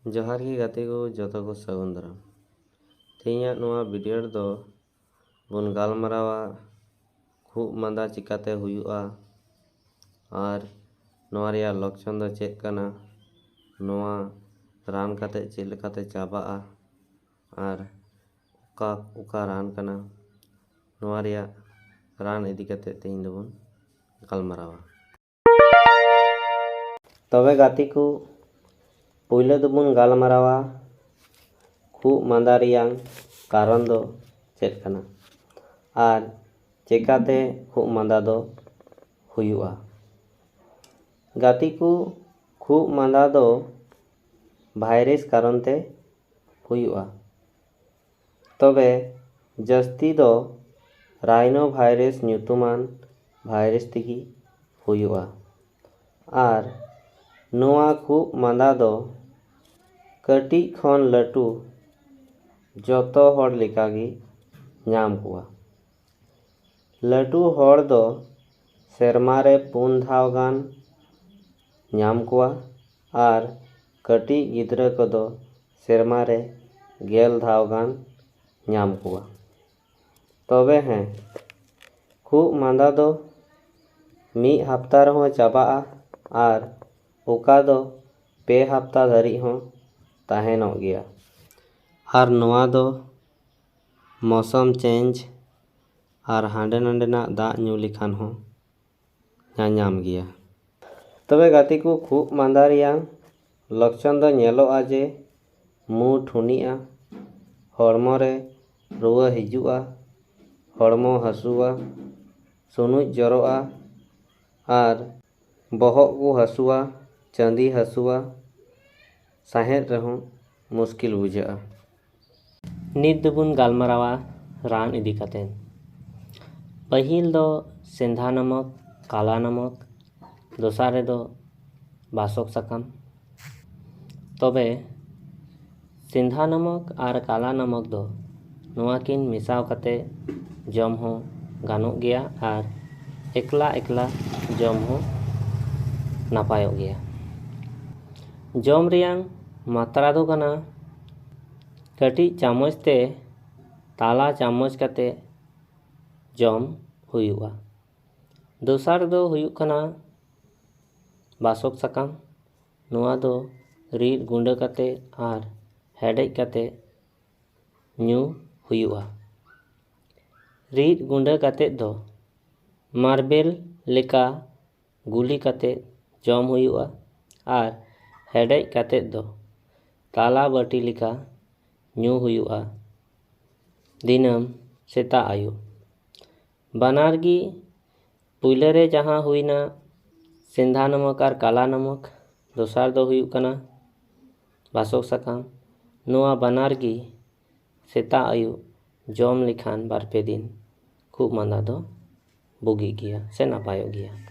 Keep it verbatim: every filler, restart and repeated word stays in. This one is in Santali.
ᱡᱚᱦᱟᱨ ᱜᱮ ᱜᱟᱛᱮ ᱠᱚ, ᱡᱚᱛᱚ ᱠᱚ ᱥᱟᱹᱜᱩᱱ ᱫᱟᱨᱟᱢ᱾ ᱛᱮᱦᱮᱧᱟᱜ ᱱᱚᱣᱟ ᱵᱷᱤᱰᱤᱭᱳ ᱨᱮᱫᱚ ᱵᱚᱱ ᱜᱟᱞᱢᱟᱨᱟᱣᱟ ᱠᱷᱩᱜ ᱢᱟᱸᱫᱟ ᱪᱤᱠᱟᱛᱮ ᱦᱩᱭᱩᱜᱼᱟ ᱟᱨ ᱱᱚᱣᱟ ᱨᱮᱭᱟᱜ ᱞᱚᱠᱠᱷᱚᱱ ᱫᱚ ᱪᱮᱫ ᱠᱟᱱᱟ, ᱱᱚᱣᱟ ᱨᱟᱱ ᱠᱟᱛᱮ ᱪᱮᱫ ᱞᱮᱠᱟᱛᱮ ᱪᱟᱵᱟᱜᱼᱟ ᱟᱨ ᱚᱠᱟ ᱚᱠᱟ ᱨᱟᱱ ᱠᱟᱱᱟ, ᱱᱚᱣᱟ ᱨᱮᱭᱟᱜ ᱨᱟᱱ ᱤᱫᱤ ᱠᱟᱛᱮ ᱛᱮᱦᱮᱧ ᱫᱚᱵᱚᱱ ᱜᱟᱞᱢᱟᱨᱟᱣᱟ᱾ ᱛᱚᱵᱮ ᱜᱟᱛᱮ ᱠᱚ, ᱯᱳᱭᱞᱳ ᱫᱚᱵᱚᱱ ᱜᱟᱞᱢᱟᱨᱟᱣᱟ ᱠᱷᱩᱜ ᱢᱟᱸᱫᱟ ᱨᱮᱭᱟᱝ ᱠᱟᱨᱚᱱ ᱫᱚ ᱪᱮᱫ ᱠᱟᱱᱟ ᱟᱨ ᱪᱮᱠᱟᱛᱮ ᱠᱷᱩᱜ ᱢᱟᱸᱫᱟ ᱫᱚ ᱦᱩᱭᱩᱜᱼᱟ᱾ ᱜᱟᱛᱮ ᱠᱚ, ᱠᱷᱩᱜ ᱢᱟᱸᱫᱟ ᱫᱚ ᱵᱷᱟᱭᱨᱟᱥ ᱠᱟᱨᱚᱱ ᱛᱮ ᱦᱩᱭᱩᱜᱼᱟ᱾ ᱛᱚᱵᱮ ᱡᱟᱹᱥᱛᱤ ᱫᱚ ᱨᱟᱭᱱᱳ ᱵᱷᱟᱭᱨᱟᱥ ᱧᱩᱛᱩᱢᱟᱱ ᱵᱷᱟᱭᱨᱟᱥ ᱛᱮᱜᱮ ᱦᱩᱭᱩᱜᱼᱟ᱾ ᱟᱨ ᱱᱚᱣᱟ ᱠᱷᱩᱜ ᱢᱟᱸᱫᱟ ᱫᱚ ᱠᱟᱹᱴᱤᱡ ᱠᱷᱚᱱ ᱞᱟᱹᱴᱩ ᱡᱚᱛᱚ ᱦᱚᱲ ᱞᱮᱠᱟᱜᱮ ᱧᱟᱢ ᱠᱚᱣᱟ᱾ ᱞᱟᱹᱴᱩ ᱦᱚᱲ ᱫᱚ ᱥᱮᱨᱢᱟ ᱨᱮ ᱯᱩᱱ ᱫᱷᱟᱣ ᱜᱟᱱ ᱧᱟᱢ ᱠᱚᱣᱟ ᱟᱨ ᱠᱟᱹᱴᱤᱡ ᱜᱤᱫᱽᱨᱟᱹ ᱠᱚᱫᱚ ᱥᱮᱨᱢᱟ ᱨᱮ ᱜᱮᱞ ᱫᱷᱟᱣ ᱜᱟᱱ ᱧᱟᱢ ᱠᱚᱣᱟ᱾ ᱛᱚᱵᱮ ᱦᱮᱸ, ᱠᱷᱩᱜ ᱢᱟᱸᱫᱟ ᱫᱚ ᱢᱤᱫ ᱦᱟᱯᱛᱟ ᱨᱮᱦᱚᱸ ᱪᱟᱵᱟᱜᱼᱟ ᱟᱨ ᱚᱠᱟ ᱫᱚ ᱯᱮ ᱦᱟᱯᱛᱟ ᱫᱷᱟᱹᱨᱤᱡ ᱦᱚᱸ ᱛᱟᱦᱮᱱᱚᱜ ᱜᱮᱭᱟ᱾ ᱟᱨ ᱱᱚᱣᱟ ᱫᱚ ᱢᱚᱥᱚᱢ ᱪᱮᱧᱡᱽ ᱟᱨ ᱦᱟᱸᱰᱮ ᱱᱟᱸᱰᱮᱱᱟᱜ ᱫᱟᱜ ᱧᱩ ᱞᱮᱠᱷᱟᱱ ᱦᱚᱸ ᱧᱟᱧᱟᱢ ᱜᱮᱭᱟ᱾ ᱛᱚᱵᱮ ᱜᱟᱛᱮ ᱠᱚ, ᱠᱷᱩᱜ ᱢᱟᱸᱫᱟ ᱨᱮᱭᱟᱝ ᱞᱚᱠᱠᱷᱚᱱ ᱫᱚ ᱧᱮᱞᱚᱜᱼᱟ ᱡᱮ ᱢᱩ ᱴᱷᱩᱱᱤᱜᱼᱟ, ᱦᱚᱲᱢᱚ ᱨᱮ ᱨᱩᱣᱟᱹ ᱦᱤᱡᱩᱜᱼᱟ, ᱦᱚᱲᱢᱚ ᱦᱟᱹᱥᱩᱣᱟ, ᱥᱩᱱᱩᱡ ᱡᱚᱨᱚᱜᱼᱟ ᱟᱨ ᱵᱚᱦᱚᱜ ᱠᱚ ᱦᱟᱹᱥᱩᱣᱟ, ᱪᱟᱸᱫᱤ ᱦᱟᱹᱥᱩᱣᱟ, ᱥᱟᱦᱮᱫ ᱨᱮᱦᱚᱸ ᱢᱩᱥᱠᱤᱞ ᱵᱩᱡᱷᱟᱹᱜᱼᱟ᱾ ᱱᱤᱛ ᱫᱚᱵᱚᱱ ᱜᱟᱞᱢᱟᱨᱟᱣᱟ ᱨᱟᱱ ᱤᱫᱤ ᱠᱟᱛᱮ᱾ ᱯᱟᱹᱦᱤᱞ ᱫᱚ ᱥᱮᱸᱫᱷᱟ ᱱᱟᱢᱚᱠ, ᱠᱟᱞᱟ ᱱᱟᱢᱚᱠ, ᱫᱚᱥᱟᱨ ᱨᱮᱫᱚ ᱵᱟᱥᱚᱠ ᱥᱟᱠᱟᱢ᱾ ᱛᱚᱵᱮ ᱥᱮᱸᱫᱷᱟ ᱱᱟᱢᱚᱠ ᱟᱨ ᱠᱟᱞᱟ ᱱᱟᱢᱚᱠ ᱫᱚ ᱱᱚᱣᱟ ᱠᱤᱱ ᱢᱮᱥᱟᱣ ᱠᱟᱛᱮ ᱡᱚᱢ ᱦᱚᱸ ᱜᱟᱱᱚᱜ ᱜᱮᱭᱟ ᱟᱨ ᱮᱠᱞᱟ ᱮᱠᱞᱟ ᱡᱚᱢ ᱦᱚᱸ ᱱᱟᱯᱟᱭᱚᱜ ᱜᱮᱭᱟ᱾ ᱡᱚᱢ ᱨᱮᱭᱟᱝ ᱢᱟᱛᱨᱟ ᱫᱚ ᱠᱟᱱᱟ ᱠᱟᱹᱴᱤᱡ ᱪᱟᱢᱚᱪ ᱛᱮ ᱛᱟᱞᱟ ᱪᱟᱢᱚᱪ ᱠᱟᱛᱮ ᱡᱚᱢ ᱦᱩᱭᱩᱜᱼᱟ᱾ ᱫᱚᱥᱟᱨ ᱫᱚ ᱦᱩᱭᱩᱜ ᱠᱟᱱᱟ ᱵᱟᱥᱚᱠ ᱥᱟᱠᱟᱢ᱾ ᱱᱚᱣᱟ ᱫᱚ ᱨᱤᱫ ᱜᱩᱸᱰᱟᱹ ᱠᱟᱛᱮ ᱟᱨ ᱦᱮᱰᱮᱡ ᱠᱟᱛᱮ ᱧᱩ ᱦᱩᱭᱩᱜᱼᱟ᱾ ᱨᱤᱫ ᱜᱩᱸᱰᱟᱹ ᱠᱟᱛᱮ ᱫᱚ ᱢᱟᱨᱵᱮᱞ ᱞᱮᱠᱟ ᱜᱩᱞᱤ ᱠᱟᱛᱮ ᱡᱚᱢ ᱦᱩᱭᱩᱜᱼᱟ ᱟᱨ ᱦᱮᱰᱮᱡ ᱠᱟᱛᱮ ᱫᱚ ᱛᱟᱞᱟ ᱵᱟᱹᱴᱤ ᱞᱮᱠᱟ ᱧᱩ ᱦᱩᱭᱩᱜᱼᱟ ᱫᱤᱱᱟᱹᱢ ᱥᱮᱛᱟᱜ ᱟᱹᱭᱩᱵ᱾ ᱵᱟᱱᱟᱨ ᱜᱮ ᱯᱩᱭᱞᱟᱹ ᱨᱮ ᱡᱟᱦᱟᱸ ᱦᱩᱭᱱᱟ ᱥᱮᱱᱫᱷᱟ ᱱᱟᱢᱚᱠ ᱟᱨ ᱠᱟᱞᱟ ᱱᱟᱢᱚᱠ, ᱫᱚᱥᱟᱨ ᱫᱚ ᱦᱩᱭᱩᱜ ᱠᱟᱱᱟ ᱵᱟᱥᱚᱠ ᱥᱟᱠᱟᱢ᱾ ᱱᱚᱣᱟ ᱵᱟᱱᱟᱨ ᱜᱮ ᱥᱮᱛᱟᱜ ᱟᱹᱭᱩᱵ ᱡᱚᱢ ᱞᱮᱠᱷᱟᱱ ᱵᱟᱨ ᱯᱮ ᱫᱤᱱ ᱠᱷᱩᱜ ᱢᱟᱸᱫᱟ ᱫᱚ ᱵᱩᱜᱤᱜ ᱜᱮᱭᱟ ᱥᱮ ᱱᱟᱯᱟᱭᱚᱜ ᱜᱮᱭᱟ᱾